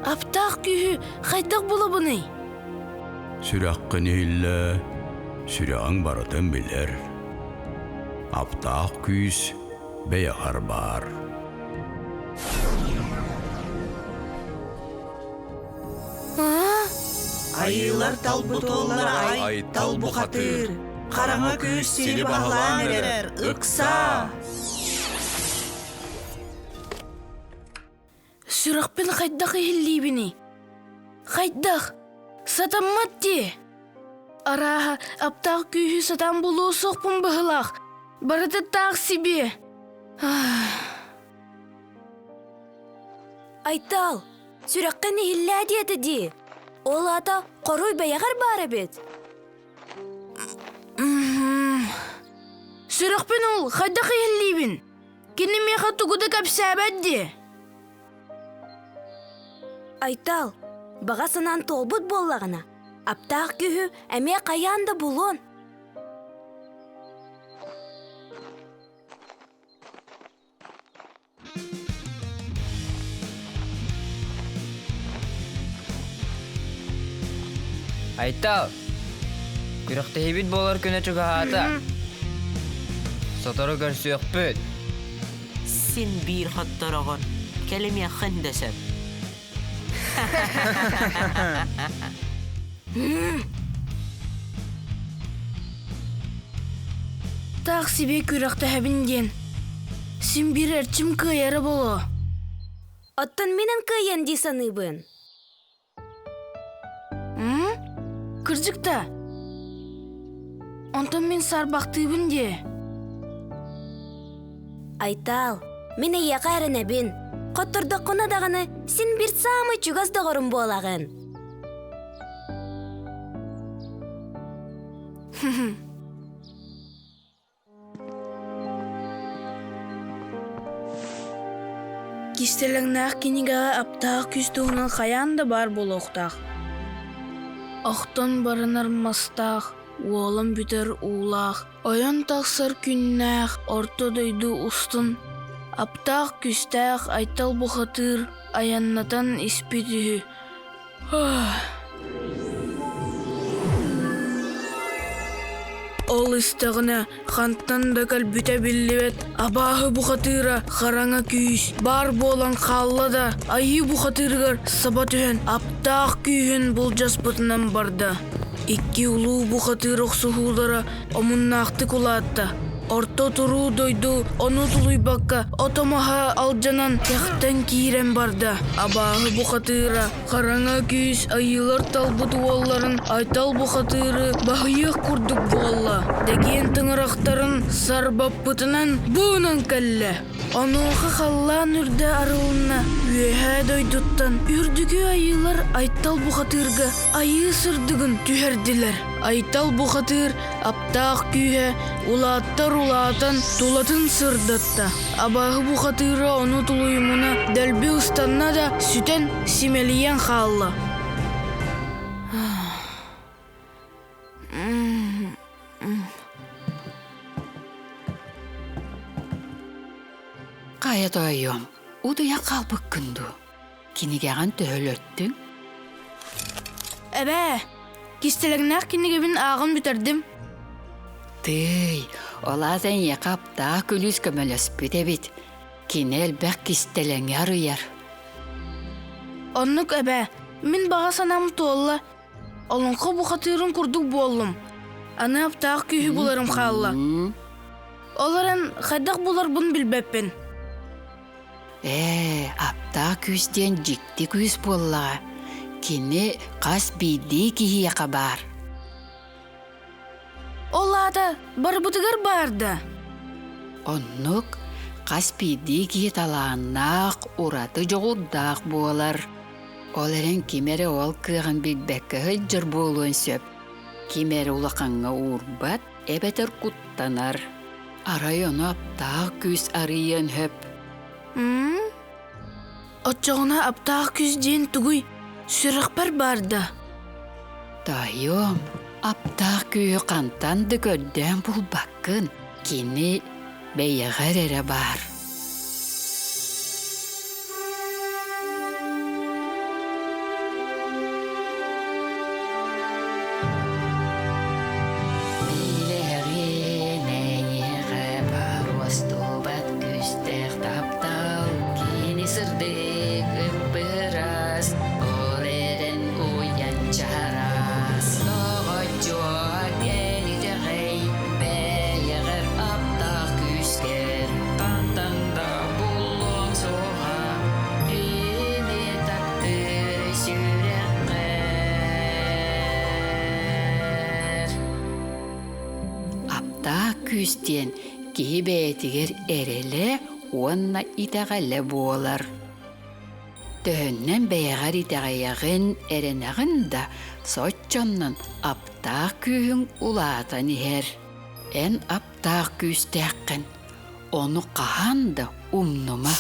Аптаах күүһү хайдах булабыный? Сүрэххин иһиллэ, сүрэҕиҥ барытын билэр. Аптаах күүс бэйэҕэр баар. Айыылар талбыт уоллара Айтал бухатыыр, хараҥа күүс сири баһылаан эрэр, ыксаа! Сүрэхпин хайдах иһиллиибиний? Хайдах? Сатаммат дии! Арааһа, аптаах күүһү сатаан булуо суохпун быһыылаах. Барыта таах сибиэ. Айтал, сүрэххин иһиллээ диэтэ дии. Ол аата хоруй бэйэҕэр баар эбит. Сүрэхпин ол хайдах иһиллиибин? Кини миэхэ тугу да кэпсээбэт дии. Айтал, баҕа санаан туолбут буоллаҕына, аптаах күүһү эмиэ хайаан да булуон. Айтал, күрэхтэһиибит буолар күнэ чугаһаата. Сотору көрсүөхпүт. Син биир хоттороҕун, кэлимиэххин да сөп. Таах сибиэ күрэхтэһэбин диэн. Син биир эрчим кыайара буолуо. Оттон минэн кыайан дии саныыбын. М? Кырдьык да. Онтон мин саарбахтыыбын диэ. Айтаал, мин эйиэхэ эрэнэбин. Хоттордоххуна даҕаны син биир саамай чугас доҕорум буолаҕын. Кистэлэҥнээх кинигэҕэ аптаах күүс туһунан хайаан да баар буолуохтаах. Охтон барынар мастаах, уолан бүтэр уулаах, ойон тахсар күннээх орто дойду устун аптаах күүстээх Айтал бухатыыр айаннатан испит үһү. Ол истэҕинэ хантан да кэлбитэ биллибэт абааһы бухатыыра хараҥа күүс баар буолан хаалла да айыы бухатыырыгар саба түһэн аптаах күүһүн былдьаспытынан барда. Икки улуу бухатыыр охсуһуулара омуннаахтык улаатта. Орто туруу дойду ону тулуйбакка ото-маһа алдьанан кэхтэн киирэн барда. Абааһы бухатыыра хараҥа күүс айыылар талбыт уолларын Айтал бухатыыры баһыйыах курдук буолла. Дэгиэн тыҥырахтарын сарбаппытынан буунан кэллэ. Онуоха халлаан үрдэ арылынна, үөһээ дойдуттан үрдүкү айыылар Айтал бухатыырга айыы сырдыгын түһэрдилэр. Айтал бухатыыр аптаах күүһэ улааттар улаатан тулатын сырдатта. Абааһы бухатыыра ону тулуйумуна дэлби ыстанна да сүтэн симэлийэн хаалла. Хайа тоойуом, утуйан хаалбыккын дуу? Кинигэҕин төһөлөттүҥ? Эбээ, кистэлэҥнээх кинигэбин ааҕан бүтэрдим. Тыый, ол аата эйиэхэ аптаах күлүүс көмөлөспүт эбит. Кини элбэх кистэлэҥи арыйар. Оннук эбээ, мин баҕа санаам туолла. Олоҥхо бухатыырын курдук буоллум. Аны аптаах күүһү буларым хаалла. Ол эрэн хайдах буларбын билбэппин. Ээ, аптаах күүс диэн дьикти күүс буоллаҕа. Кини хас биирдии киһиэхэ баар. Ол аата барыбытыгар баар да? Оннук хас биирдии киһи талааннаах, ураты дьоҕурдаах буолар. Ол эрэн ким эрэ ол кыаҕын билбэккэ сылдьар буолуон сөп. Ким эрэ улахаҥҥа уурбат эбэтэр куттанар. Арай ону аптаах күүс арыйыан сөп. Оччоҕуна аптаах күүс диэн тугуй? Сүрэхпэр баар да? Тоойуом, аптаах күүһү хантан да көрдөөн булбаккын. Кини бэйэҕэр эрэ баар. күүс диэн киһи бэйэтигэр эрэлэ уонна итэҕэлэ буолар. Төһөннөн бэйэҕэр итэҕэйэҕин, эрэнэҕин да, соччоннон аптаах күүһүҥ улаатан иһэр. Эн аптаах күүстээххин, ону хаһан да умнума.